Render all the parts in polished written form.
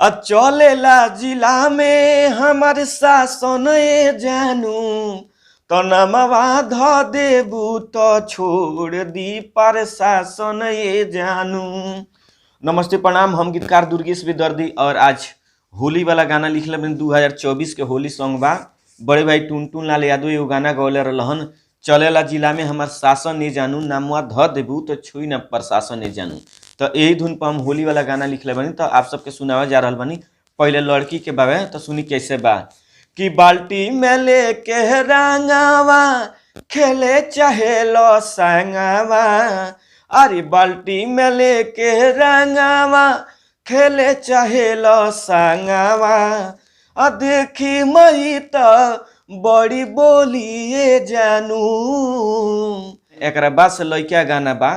आ चलेला जिला में हमार शासन ए जानू, त नमवा ध देबू त छोड़ दी पर शासन ए जानू। नमस्ते, प्रणाम। हम गीतकार दुर्गेश बेदर्दी और आज होली वाला गाना लिखले बनी। 2024 के होली सॉन्ग बा। बड़े भाई टुनटुन लाल यादव एगो गाना गौले रहलन, चलेला जिला में हमार शासन नहीं जानू, नामुआ ध देबू तो छुई न प्रशासन नहीं जानू। तो यही धुन पर हम होली वाला गाना लिखले बनी, तो आप सबके सुनावा जा रहल बनी। पहले लड़की के बावे, तो सुनी कैसे बा कि बाल्टी में लेके रंगावा खेले चाहे लो संगावा, अरे बाल्टी में लेके रंगावा खेले चाहे लो संगावा, आ देखी मई त बड़ी बोलिए जानू। एकरा बाद से लइका गाना बा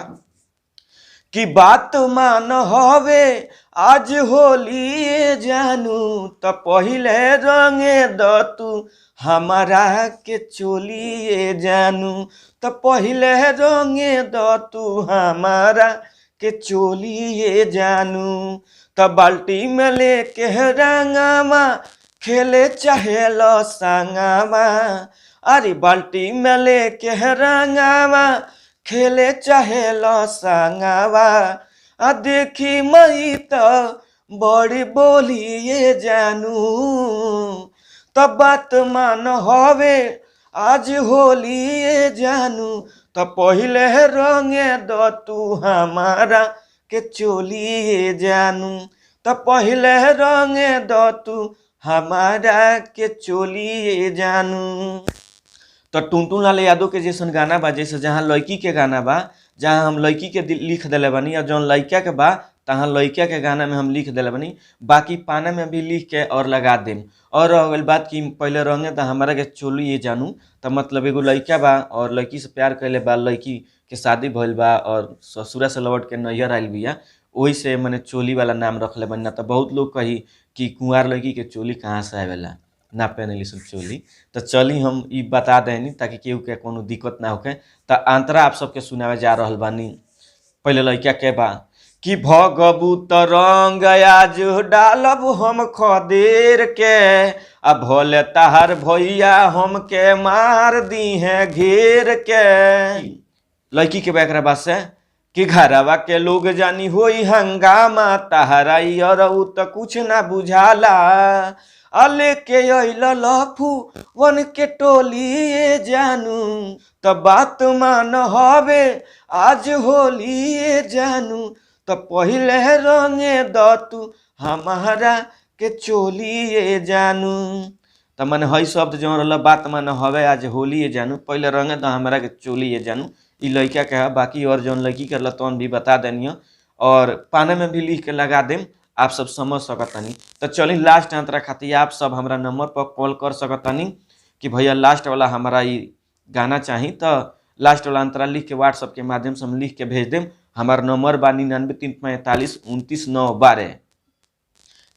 कि बात मान हवे आज होली जानू, त पहिले रंगे द तू हमारा के चोलिए जानू, त पहिले रंगे द तू हमारा के चोलिए जानू। त बाल्टी में लेके रंगावा खेले चाहे लो संगावा, अरे बाल्टी में लेके रंगावा खेले चाहे लो संगावा, आ देखी मई त बड़ी बोलिए जानू, त बात मान हवे आज होलिए जानू, त पहिले रंगे द तू हमारा के चोलिए जानू, त पहिले रंगे द तू हमारा के चोलिए जानू। तो टुनटुन लाल यादव के जैसन गाना बा, जैसे जहाँ लड़की के गाना बा, जहाँ हम लड़की के लिख दिले बानी, और जौन लड़का के बा तहाँ लड़का के गाना में हम लिख दिले बानी। बाकी पाना में भी लिख के और लगा देम। और रह गइल बात कि पहले रंगे तो हमारा के चोली ये जानू, तो मतलब एगो लड़का बा और लड़की से प्यार कैले बा, लड़की के शादी भइल बा और ससुरा से लौट के नैहर आइल बिया, ओही से मने चोली वाला नाम रखले बानी। ना तो बहुत लोग कही कि कुंवार लड़की के चोली कहाँ से आवेला, ना पहनली सब चोली। तो चली हम ई बता देनी ताकि केहू के कोनो दिक्कत ना होखे। तो अंतरा आप सबके सुनावे जा रहल बानी। पहले लड़का के बा कि भगबू तरंग आज डालब हम खदेर के, आ भोले तहार भैया हमके मार दी है घेर के। लड़की के बा एकरा बाद से कि घरवा के लोग जानी होई हंगामा, तहरा अरऊ त कुछ ना बुझाला, अले के अइल लफू वन के टोलिए जानू, त बात मान हवे आज होलिए जानू, त पहिले रंगे द तू हमारा के चोलिए जानू। त मने हई शब्द जौन रहल बात मान हवे आज होलिए जानू, पहिले रंगे द हमारा के चोलिए जानू, ई लड़का के है। बाकी और जौन लड़की के रहल तौन भी बता देनी और पाने में भी लिख के लगा देम, आप सब समझ सकतानी। तो चली लास्ट अंतरा खातिर आप सब हमरा नंबर पर कॉल कर सकतानी कि भैया लास्ट वाला हमारा ई गाना चाही, तो लास्ट वाला अंतरा लिख के व्हाट्सअप के माध्यम से हम लिख के भेज देम। हमार नंबर बा 99 3 45 29 9 12,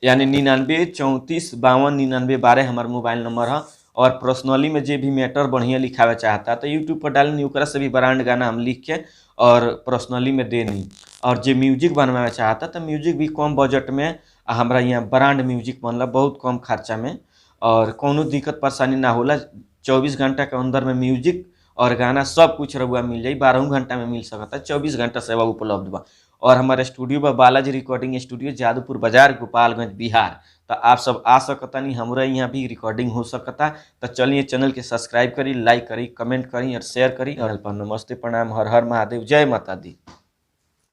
यानी 99 34 52 99 12 हमार मोबाइल नंबर है। और पर्सनली में जे भी मैटर बढ़िया लिखावे चाहता तो यूट्यूब पर डालनी, ओकरा से भी ब्रांड गाना हम लिख के और पर्सनली में देनी। और जे म्यूजिक बनवावे चाहता तो म्यूजिक भी कम बजट में आ हमरा यहाँ ब्रांड म्यूजिक बनला बहुत कम खर्चा में, और कोनो दिक्कत परेशानी ना होला। 24 घंटा के अंदर में म्यूजिक और गाना सब कुछ रउआ मिल जाई, 12 घंटा में मिल सकता, 24 घंटा सेवा उपलब्ध बा। और हमारे स्टूडियो बा बालाजी रिकॉर्डिंग स्टूडियो, जादूपुर बाजार, गोपालगंज, बिहार। तो आप सब आ सकतानी, हमरा यहाँ भी रिकॉर्डिंग हो सकता। तो चलिए चैनल के सब्सक्राइब करी, लाइक करी, कमेंट करी और शेयर करी। और नमस्ते, प्रणाम, हर हर महादेव, जय माता दी।